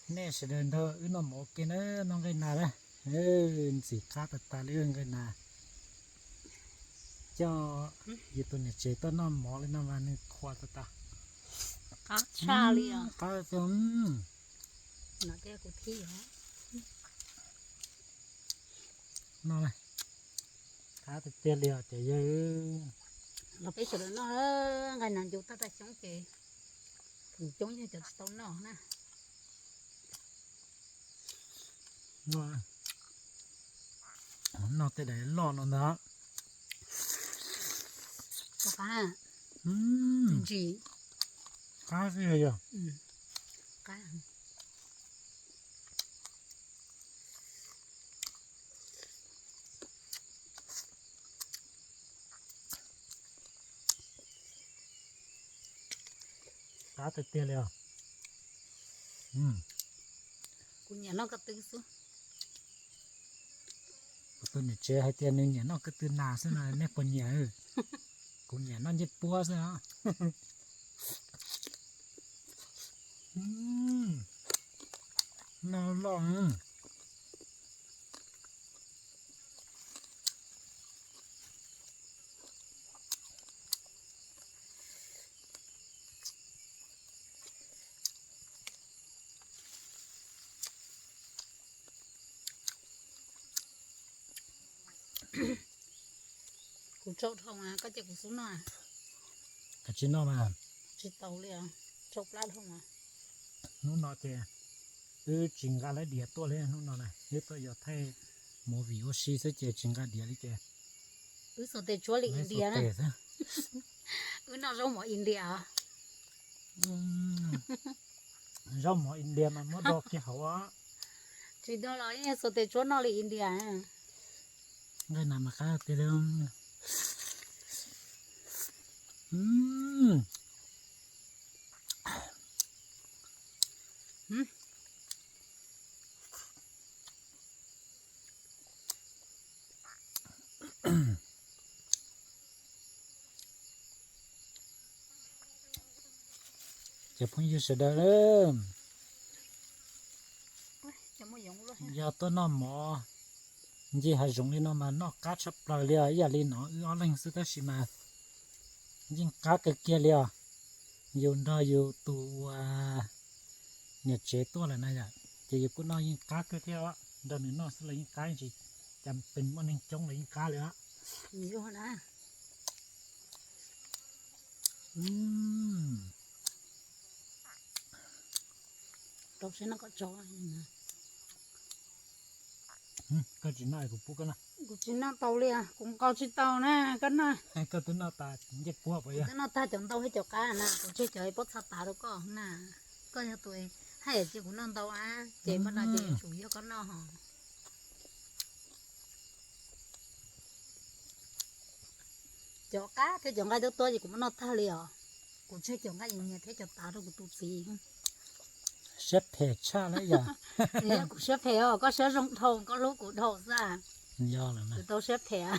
Nej sawv daws nrog wb noj mov ua ke na, noj nqaij nas na. Ntxim qab tas tas li nqaij nas. Coj yus tus niam tsev tuaj noj mov li no mas nws qhuas tas tas. Qab tshaj li os. Qab tiag. Noj, qab tiag tiag li os cov yawg. Los peb sawv daws noj, nqaij nas ncu tag tag xyoob ces feem coob yog cov tsis tau noj na. Noj tej daim loj no ntag. Qab, ntsim. Qab xwb yog. Qab. Qab tiag tiag li os. Kuv nyiam noj ko tw xwb. Kuv tus niam tsev hais tias nws nyiam noj ko tw nas xwb no, nej puas nyiam? Kuv nyiam noj ncej puab xwb os. Noj loj. Kuv tsau dhau mas koj cia kuv xub noj. Kav tsij noj mas. Tsis tau li os, tsau plab dhau mas. Hnub no ces wb tsis nqa lawv diav tuaj li, hnub no na wb tuaj yog thaij movie ua si xwb ces tsis nqa diav li ces. Wb xuas tes tsuab li India na. Wb noj zaub mov India. Zaub mov India mas muab do kiag hauv. Tsis do los xuas tes tsuab noj li India. Nqaij nas mas qab tiag li. Cov phooj ywg sawv daws, yog tuaj noj mov ncig hav zoov li no mas noj qab tshaj plaws li os. Ib yam li no wb ob leeg xwb tab sis mas yeej qab kawg kiag li os. Yus nrog yus tus uas niam tsev tuaj lawm na yom, ces yus kuj noj yeej qab kawg thiab os. Nrog nws noj xwb los yeej qab, tsis cas pes muaj neeg coob los yeej qab li os. Koj tsis noj kuv pub koj noj. Kuv tsis noj tau li, kuv nqos tsis tau na, koj noj. Koj twb noj tas ncej puab puas yog? Twb noj tag cov ntau thiab cov qab na, kuv tseg cov pob txha tav rau koj na. Koj yog tus haj yam cia kuv noj ntau a, ces npaj no ces yuav tsum yog koj noj ho. Cov qab thiab cov nqaij tuab tuab ces kuv muab noj tag li os. Kuv tseg cov nqaij nyias nyias thiab cov tav rau kuv tus txiv. Siab phem tshaj lawm yom. Kuv siab phem os, koj siab zoo dhau, koj hlub kuv dhau xwb. Yog lawm, kuv tau siab phem.